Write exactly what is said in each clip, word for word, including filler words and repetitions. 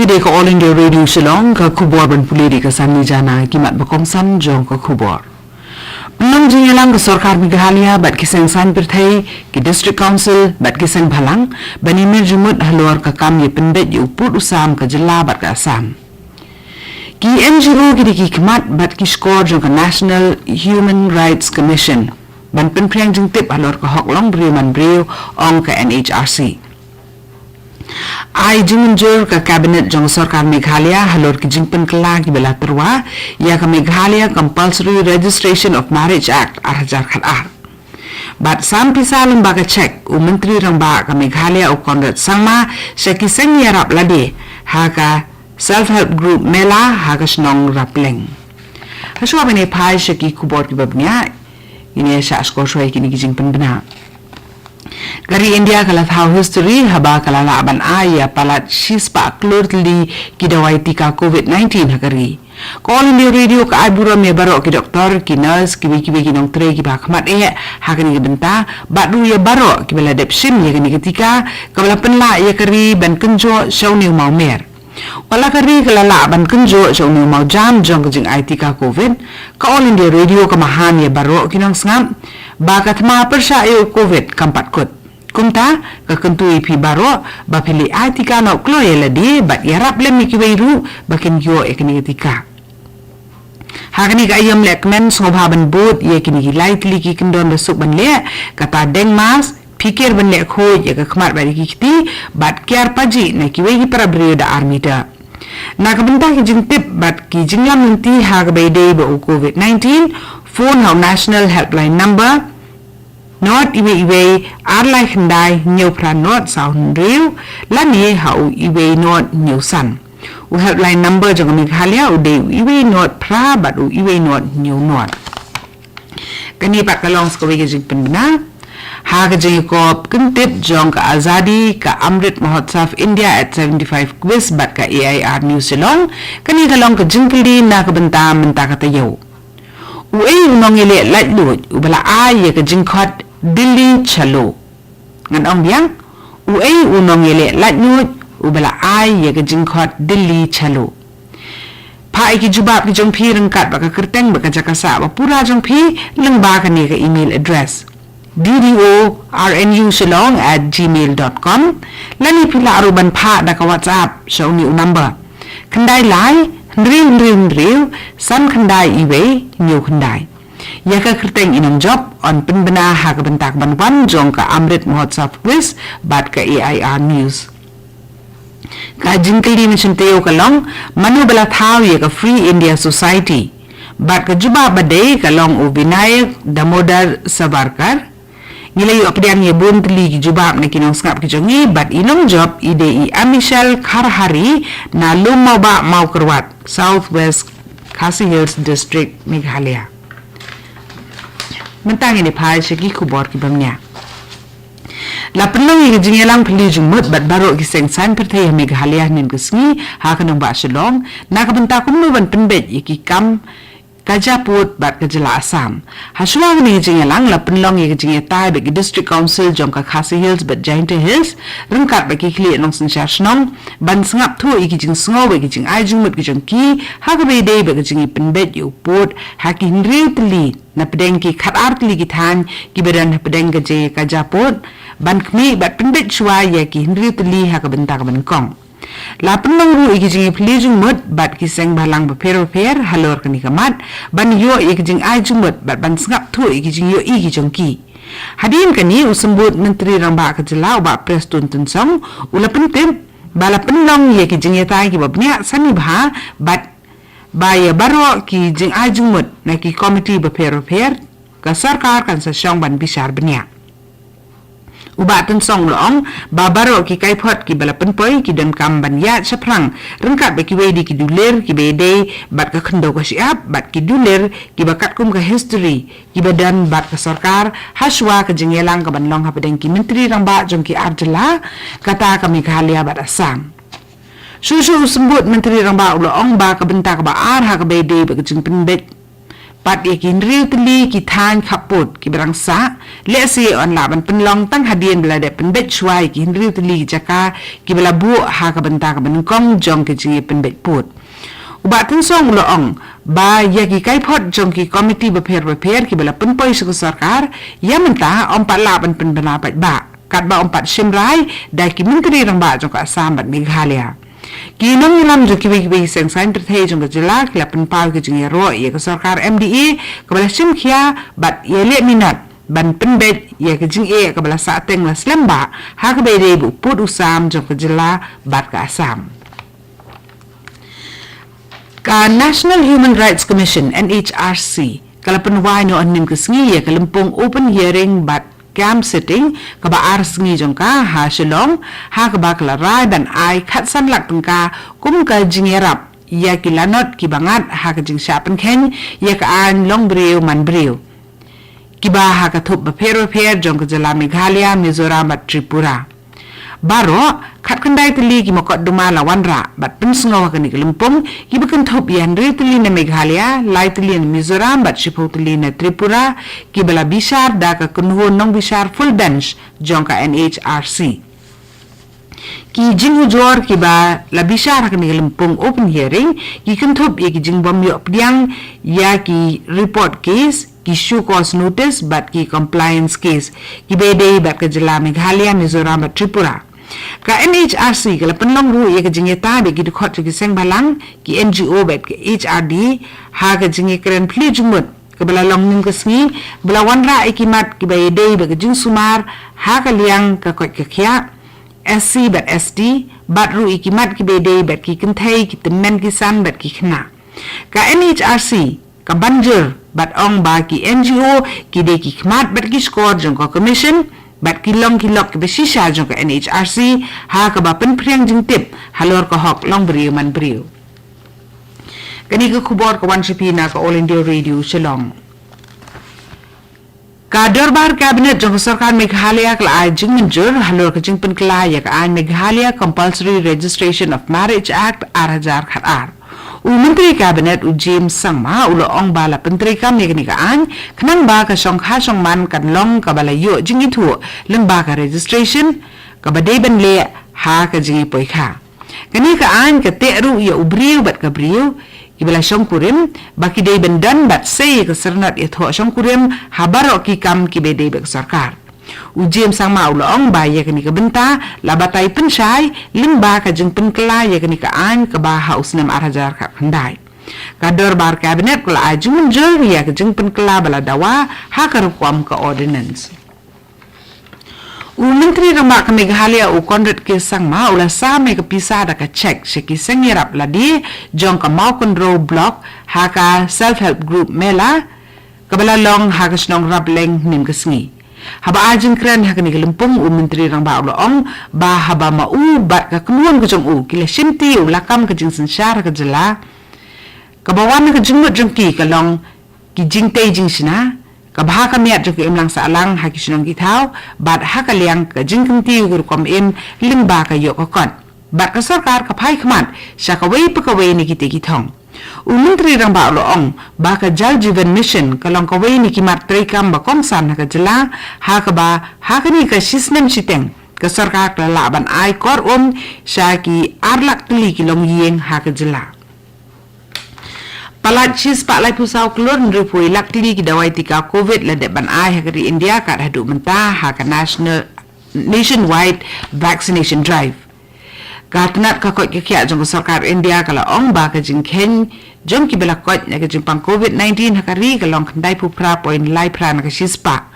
Dei ka All India Radio Shillong, ka khubor ban pule da ka Sanni Jana. Ki mat ba kongsan jong ka khubor. Pynlong jingïalang ka sorkar Meghalaya bad ki seng saiñ pyrthei, ki District Council bad ki seng bhalang ban ïamir jingmut halor ka kam ïa pynbeit ïa u pud u sam ka jylla bad ka Assam. Ki N G O ki dei ki khmat bad ki shkor jong ka National Human Rights Commission ban pynphriang jingtip halor ka hok long briew man briew, ong ka N H R C. Ai jingmynjur ka Cabinet jong ka sorkar Meghalaya halor ki jingpynkylla kiba la tyrwa ïa ka Meghalaya Compulsory Registration of Marriage Act ar hajar khatar. Bad sam pisa lyngba ka cheque u Myntri Rangbah ka Meghalaya u Conrad Sangma sha ki seng ïarap lade ha ka Self Help Group Mela ha ka shnong Rapleng. Hashwa ban ïa phai sha ki khubor kiba bniah, ngin ïa shah shkor shuwa ïa kine ki jingpynbna. Ka ri India ka la thaw history haba ka la lah ban ai ïa palat shispah klur tylli ki dawai tika covid nineteen ha ka ri. Ka All India Radio ka ai burom ïa baroh ki doktor, ki nurse, kiwei kiwei ki nongtrei kiba khmat eh ha kane ka bynta, bad ruh ïa baroh kiba la dep shim ïa kane ka tika kaba la pynlah ïa ka ri ban kynjoh sha une u mawmer. Wat la ka ri ka la lah ban kynjoh sha une u mawjam jong ka jingai tika covid, ka All India Radio ka maham ïa baroh ki nongsngap ba ka thma pyrshah ïa u covid kam pat kut. Kumta, ka kyntu ïa phi baroh ba phi leit ai tika noh kloi ïa lade bad ïarap lem ïa kiwei ruh ba kin ïoh ïa kane ka tika. Ha kane ka aïom lehkmen, sngewbha ban bud ïa kine ki lai tylli ki kyndon ba suk ban leh, kata deng mask, phikir ban leh khuid ïa ka khmat bad ïa ki kti, bad kiar pajih na kiwei ki para briew da ar meter. Na ka bynta ki jingtip bad ki jinglam lynti ha kaba ïadei bad u covid nineteen, phone ha u National Helpline Number, not iwei iwei ar lai khyndai hynñiew phra not saw hynriew, lane ha u iwei not hynñiew san. U helpline number jong ka Meghalaya u dei u iwei not phra bad u iwei not hynñiew not. Kane pat ka long sa kawei ka jingpynbna ha ka jingïakop kyntip jong ka Azadi ka Amrit Mahotsav India at seventy-five quiz bad ka A I R News Shillong. Kane ka long ka jingkylli na ka bynta mynta ka taïew. Uei u nongïaleh laitluid uba la ai ïa ka jingkhot Dilli Chalo? Ngan ong biang, uei u nongïaleh laitluid uba la ai ïa ka jingkhot Dilli Chalo? Phah ïa ki jubab ki jong phi ryngkat bad ka kyrteng bad ka jaka sah ba pura jong phi lyngba kane ka email address: D D O R N U Shillong at gmail dot com. Lane phi lah ruh ban phah da ka WhatsApp sha une u number: khyndai lai hynriew hynriew hynriew san khyndai iwei hynñiew khyndai. Ïa ka kyrteng i nongjop yn pynbna ha ka bynta ka ban wan jong ka Amrit Mahotsav Quiz bad ka A I R News. Ka jingkylli mynshem taïew ka long, mano ba la thaw ïa ka Free India Society? Bad ka jubab ba dei ka long u Vinayak Damodar Savarkar. Ngi la ïoh pdiang ïa bun tylli ki jubab na ki nongsngap ki jong ngi, bad i nongjop i dei i Amishal Kharhari na Lum Mawbah Mawkyrwat, South West Khasi Hills District, Meghalaya. Mynta ngin ïa phai sha ki khubor kiba bniah. La pynlong ïa ka jingïalang phylliew jingmut bad baroh ki seng saiñ pyrthei ha Meghalaya hynnin ka sngi ha ka nongbah Shillong na ka bynta kumno ban pynbeit ïa ki kam ka jylla pud bad ka jylla Assam. Hashwa kane ka jingïalang la pynlong ïa ka jingïatai bad ki District Council jong ka Khasi Hills bad Jaintia Hills ryngkat bad ki khlieh nongsynshar shnong ban sngap thuh ïa ki jingsngew bad ki jingai jingmut ki jong ki ha kaba ïadei bad ka jingïapynbeit ïa u pud ha ki hynriew tylli na pdeng ki khatar tylli ki thaiñ kiba don ha pdeng ka jaka jylla pud, ban khmih bad pynbeit shuwa ïa ki hynriew tylli ha ka bynta kaba nyngkong. La pynlong ruh ïa ki jingïaphylliew jingmut bad ki seng bhalang bapher bapher halor kane ka mat ban ïoh ïa ki jingai jingmut bad ban sngap thuh ïa ki jingïohi ki jong ki. Hadien kane, u Symbud Myntri Rangbah ka jylla, u Bah Prestone Tynsong, u la pyntip ba la pynlong ïa ki jingïatai kiba bniah sani bha bad ba ïa baroh ki jingai jingmut na ki komiti bapher bapher ka sorkar kan sa shong ban bishar bniah. U Bah Tynsong u la ong ba baroh ki kaiphod kiba la pynpoi ki donkam ban ïaid shaphrang ryngkat bad kiwei de ki dulir kiba ïadei bad ka khyndew ka shyiap bad ki dulir kiba katkum ka history kiba don bad ka sorkar, hashwa ka jingïalang kaban long hapdeng ki Myntri Rangbah jong ki ar jylla, kata ka Meghalaya bad Assam. Shuh shuh u Symbud Myntri Rangbah u la ong ba ka bynta kaba ar ha kaba ïadei bad ka jingpynbeit Pat ïa ki hynriew tylli ki thaiñ khappud kiba dang sah, lehse yn lah ban pynlong tang hadien ba la dep pynbeit shuwa ïa ki hynriew tylli ki jaka kiba la buh ha ka bynta kaba nyngkong jong ka jingïapynbeit pud. U Bah Tynsong u la ong ba ïa ki kaiphod jong ki komiti bapher bapher kiba la pynpoi sha ka sorkar, ïa mynta ym pat lah ban pynbna paidbah, katba ym pat shim rai da ki myntri rangbah jong ka Assam bad Meghalaya. Ki nongïalam jong kiwei kiwei ki seng saiñ pyrthei jong ka jylla ki la pynpaw ki jingïaroh ïa ka sorkar M D A kaba la shim khia bad ïaleh minot ban pynbeit ïa ka jingeh kaba la sahteng la slem bha ha kaba ïadei bad u pud u sam jong ka jylla bad ka Assam. Ka National Human Rights Commission, N H R C, ka la pynwai noh hynnin ka sngi ïa ka lympung open hearing bad camp sitting kaba ar sngi jong ka ha Shillong, ha kaba ka la rai ban ai khatsan lak tyngka kum ka jingïarap ïa ki lanot kiba ngat ha ka jingshah pynkheiñ ïa ka aiñ long briew man briew, kiba ha ka thup bapher bapher jong ka jylla Meghalaya, Mizoram bad Tripura. Baroh khatkhyndai tylli ki mukotduma la wanrah bad pynsngew ha kane ka lympung, kiba kynthup ïa hynriew tylli na Meghalaya, lai tylli na Mizoram bad shiphew tylli na Tripura, kiba la bishar da ka kynhun nongbishar full bench jong ka N H R C. Ki jingujor kiba la bishar ha kane ka lympung open hearing ki kynthup ïa ki jingbym ïoh pdiang ïa ki report case, ki show cause notice bad ki compliance case kiba ïadei bad ka jylla Meghalaya, Mizoram bad Tripura. Ka N H R C ka la pynlong ruh ïa ka jingïatai bad ki dkhot jong ki seng bhalang, ki N G O bad ka H R D ha ka jingïakren plie jingmut kaba la long hynnin ka sngi, ba la wanrah ïa ki mat kiba ïadei bad ka jingsumar ha ka liang ka koit ka khiah, S C bad S T, bad ruh ïa ki mat kiba ïadei bad ki kynthei, ki tymmen ki san bad ki khynnah. Ka N H R C ka ban jur bad ong ba ki N G O ki dei ki khmat bad ki shkor jong ka Commission bad ki long ki lok kiba shisha jong ka N H R C ha kaba pynphriang jingtip halor ka hok long briew man briew. Kane ka khubor ka wan sha phi na ka All India Radio Shillong. Ka Dorbar Cabinet jong ka Sorkar Meghalaya ka la ai jingmynjur halor ka jingpynkylla ïa ka aiñ Meghalaya Compulsory Registration of Marriage Act ar hajar khat ar. U Myntri Cabinet u James Sangma u la ong ba la pyntreikam ïa kane ka aiñ khnang ba ka shongkha shongman kan long kaba la ïoh jingithuh lyngba ka registration kaba dei ban leh ha ka jingïapoikha. Kane ka aiñ ka teh ruh ïa u briew bad ka briew kiba la shongkurim ba ki dei ban don bad sei ïa ka syrnod ïathoh shongkurim ha baroh ki kam kiba dei bad ka sorkar. U James Sangma u la ong ba ïa kane ka bynta la batai pynshai lyngba ka jingpynkylla ïa kane ka aiñ kaba ha u snem ar hajar khatkhyndai. Ka Dorbar Cabinet ka la ai jingmynjur ïa ka jingpynkylla ba la dawa ha ka rukom ka ordinance. U Myntri Rangbah ka Meghalaya u Conrad K Sangma u la sam ïa ka pisa da ka cheque sha ki seng ïarap lade jong ka Mawkynrew Block ha ka Self Help Group Mela kaba la long ha ka shnong Rapleng hynnin ka sngi. Haba ai jingkren ha kane ka lympung, u Myntri Rangbah u la ong ba haba ma u bad ka kynhun ka jong u ki la shimti ïa u lakam ka jingsynshar ha ka jylla, kaba wan na ka jingmut jong ki ka long ki jingtei jingshna, ka bha ka miat jong ka imlang sahlang ha ki shnong ki thaw, bad ha ka liang ka jingkyntiew ki rukom im lyngba ka ïoh ka kot. Bad ka sorkar ka phai khmat sha kawei pa kawei na kitei ki thong. U Myntri Rangbah u la ong ba ka Jal Jeevan Mission ka long kawei na ki mat treikam ba kongsan ha ka jylla, ha kaba ha kane ka shisnem shiteng ka sorkar ka la lah ban ai kor um sha ki ar lak tylli ki longïing ha ka jylla. Palat shispah laiphew saw klur hynriewphew lak tylli ki dawai tika Covid la dep ban ai ha ka ri India kat haduh mynta ha ka national, nationwide vaccination drive. Ka tnat ka koit ka khiah jong ka sorkar India ka la ong ba ka jingkheiñ jong kiba la koit na ka jingpang Covid nineteen ha ka ri ka long khyndaiphew phra point lai phra na ka shispah.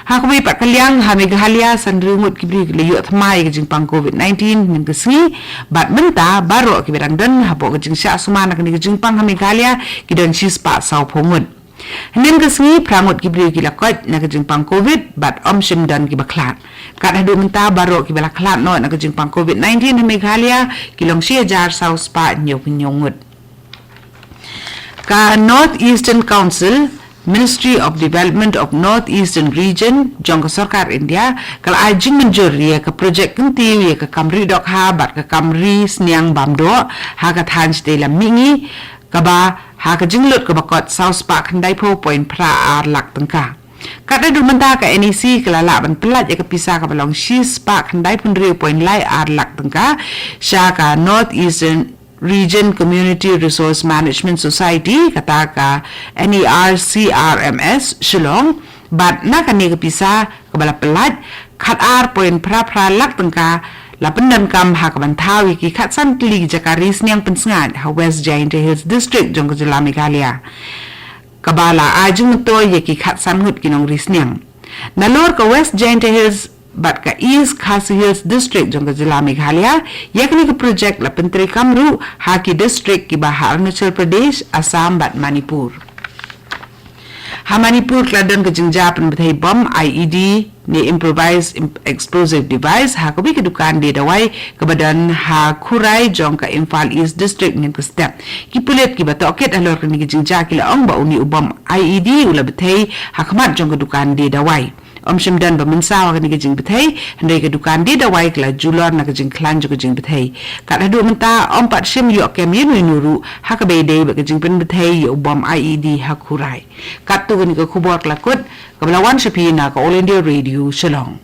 Ha kawei pat ka liang, ha Meghalaya san hynriew ngut ki briew ki la ïoh thma ïa ka jingpang Covid nineteen hynnin ka sngi, bad mynta baroh kiba dang don hapoh ka jingshah sumar na kane ka jingpang ha Meghalaya ki don shispah sawphew ngut. Hynnin ka sngi phra ngut ki briew ki la koit na ka jingpang Covid bad ym shym don kiba khlad. Kat haduh mynta baroh kiba la khlad noh na ka jingpang Covid nineteen ha Meghalaya ki long shi hajar saw spah hynñiewphew hynñiew ngut. Ka North Eastern Council, Ministry of Development of North Eastern Region jong ka sorkar India ka la ai jingmynjur ïa ka projek kyntiew ïa ka kam ri dohkha bad ka kam ri sniang bam doh ha ka thaiñ shatei lam mihngi, kaba ha ka jinglut kaba kot saw spah khyndai phew point phra ar lak tyngka. Kat haduh mynta ka NEC ka la lah ban pyllait ïa ka pisa kaba long shi spah khyndai phew hynriew point lai ar lak tyngka sha ka North Eastern Region Community Resource Management Society, kata ka NERCRMS Shillong, bad na kane ka pisa kaba la pyllait, khat ar point phra phra lak tyngka la pyndonkam ha kaban thaw ïa ki khatsan tylli ki jaka ri sniang pynsngaid ha West Jaintia Hills District jong ka jylla Meghalaya, kaba la ai jingmyntoi ïa ki khatsan ngut ki nongri sniang. Nalor ka West Jaintia Hills bad ka East Khasi Hills District jong ka jylla Meghalaya, ïa kane ka projek la pyntreikam ruh ha ki district kiba ha Arunachal Pradesh, Assam bad Manipur. Ha Manipur ka la don ka jingjia pynbthei bom IED ne improvised im- explosive device ha kawei ka dukan die dawai kaba don ha Khurai jong ka Imphal East District mynne ka step. Ki pulit kiba tohkit halor kane ka jingjia ki la ong ba une u bom IED u la bthei ha khmat jong ka dukan die dawai. Ym shym don ba mynsaw ha kane ka jingbthei, hynrei ka dukan die dawai ka la julor na ka jingkhlaiñ jong ka jingbthei. Kat haduh mynta ym pat shym ïoh kem ïa uno uno ruh ha kaba ïadei bad ka jingpynbthei ïa u bom IED ha Khurai. Katto kane ka khubor ka la kut, kaba la wan sha phi na ka All India Radio Shillong.